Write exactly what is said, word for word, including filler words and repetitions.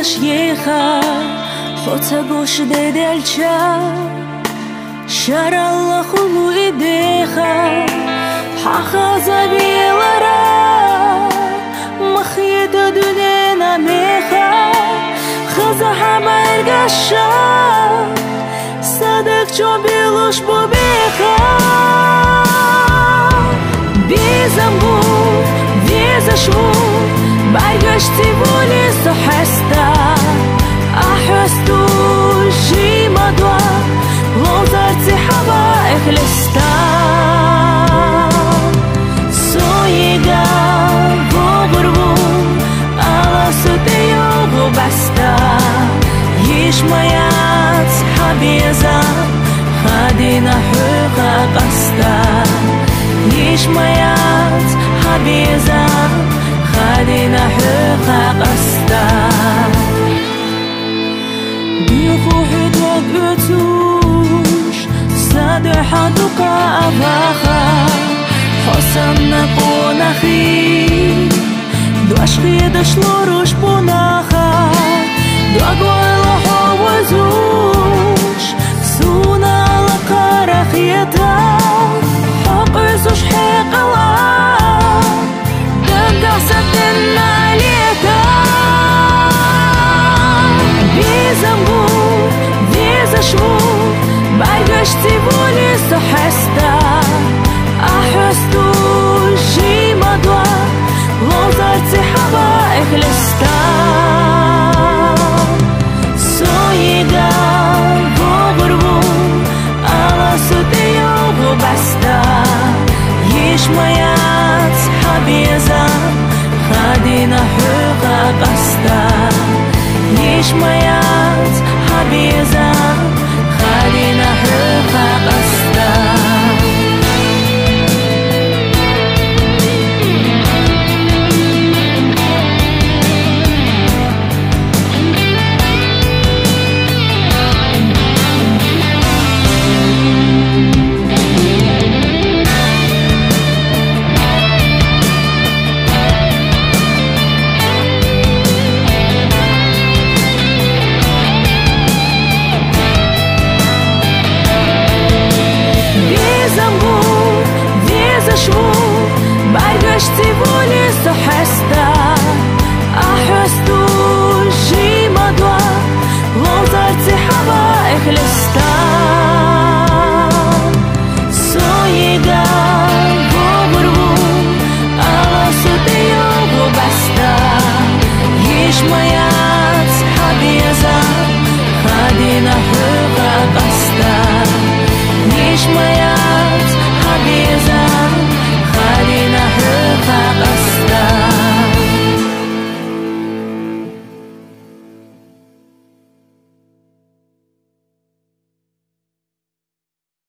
Еш еха, хьо ца гуш деделча, шаралла хулу и деха, хьахаза вилара, махита дуьнена меха, хаза хьабаргаша, садак чо белуш бу беха. Безам бу, везаш ву, баргаш цӀи вули со хьеста. Ахьосту жима дуа, лозар цӀи хьава эхлеста. Соига вогӀур ву, ала су тӀейогӀу баста. Иш маяц хьабеза, хадина хьуха къаста. Иш маяц хьабеза, хадина хьуха къаста. Биху хӀу дог уцуш, саду хьадукъа аваха, хьо санна къонахи. Дуаш хедаш лоруш бунаха, дуагойла хьо вазуш, сунала карахета, хьо къуьсуш хьекъала, дагаса денна лета. Безам бу, везаш ву, баргаш цӀи вули со хьеста. Ахьосту жима дуа, лозар цӀи хьава эхлеста. Соига вогӀур ву, ала су тӀейогӀу баста. Иш маяц хьабеза, хадина хьуха къаста. Иш маяц хьабеза, хадина хьуха къаста. Безам бу, везаш ву, баргаш цӀи ву